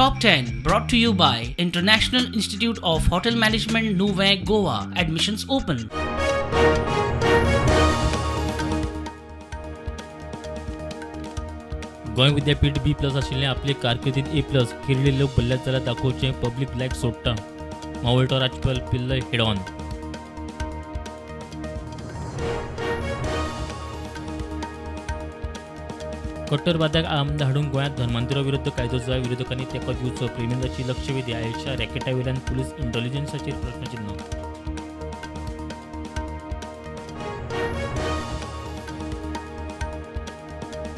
Top 10 brought to you by International Institute of Hotel Management, Nuvem, Goa. Admissions open. Goa Vidyapeeth B plus आशिल्लें आपले कारकिर्दीत ए plus केरळी लोक भल्ल्यात जाल्यार दाखोवचें public लायक सोडटा. मावळटो राजपाल पिल्लय हेड ऑन. कट्टरवाद्याक आमदार हाडून गोंयांत धर्मांतरा विरुद्ध कायदो जाय, विरोधकांनी तेंको दिवचो. प्रेमेंद्राची लक्षवेधी. आयेशा रॅकेटा वयल्यान पुलीस इंटेलिजन्साचेर प्रस्नचिन्ह.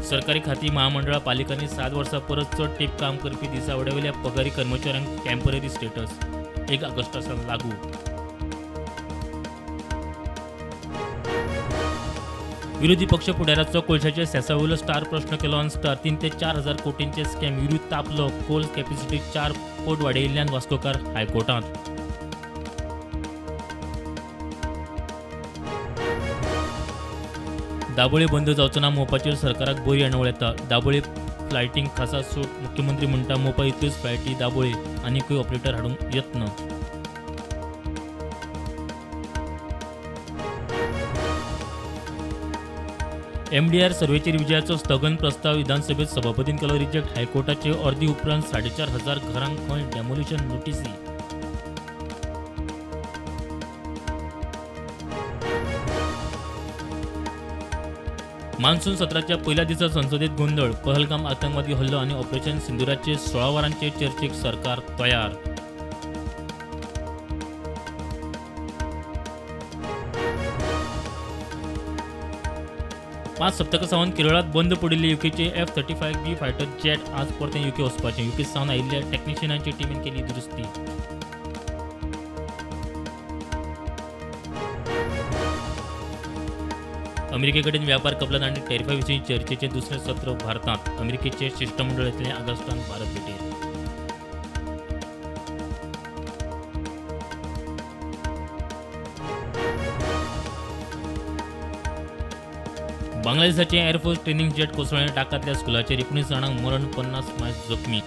सरकारी खाती, महामंडळां, पालिकांनी 7 वर्सां परस चड तेंप काम करपी दिसावड्यावेल्या पगारी कर्मचाऱ्यांक टेंपररी स्टेटस 1 ऑगस्टा सावन लागू. विरोधी पक्ष फुडाऱ्याचो कोळशाच्या सेसावयलो स्टार प्रश्न केलो अनस्टार. 3 ते 4 हजार कोटींचे स्कॅम विरुद्ध तापलो. कोल कॅपॅसिटी 4 पट वाडयिल्ल्यान वास्कोकार हायकोर्टांत. दाबोळी बंद जावचो ना, मोपाचेर सरकाराक बरी येणावळ येता. दाबोळी फ्लायटींक खासा सूट. मुख्यमंत्री म्हणटा मोपा इतल्योच फ्लायटी दाबोळी, आनीकूय ऑपरेटर हाडूंक यत्न. एमडीआर सर्वेचेर विजयाचो स्थगन प्रस्ताव विधानसभेत सभापतीन केलो रिजेक्ट. हायकोर्टाचे अर्दी उपरांत 4,500 घरांक खंय डेमोलिशन नोटीसी. मान्सून सत्राच्या पहिल्या दिसा संसदेत गोंदळ. पहलगाम आतंकवादी हल्लो आनी ऑपरेशन सिंदुराचे 16 वरांचे चर्चेक सरकार तयार. पांच सप्तकां सावन केरळांत बंद पडिल्ले युकेचे F-35B fighter jet आज परतें युके वचपाचें. युके सावन आयिल्ल्या टॅक्निशियनांचे टिमीन केली दुरुस्ती. अमेरिके कडेन व्यापार कबलात आनी टॅरिफा विशीं चर्चेचें दुसरें सत्र भारतांत. अमेरिकेचे शिश्टमंडळ येतलें ऑगस्टांत भारत भेटेर. बांगलादेशाचें एअरफोर्स ट्रेनिंग जेट कोसळ्ळें. ढाकांतल्या स्कुलाचेर 19 जाणांक मरण, 50 मायज जखमी.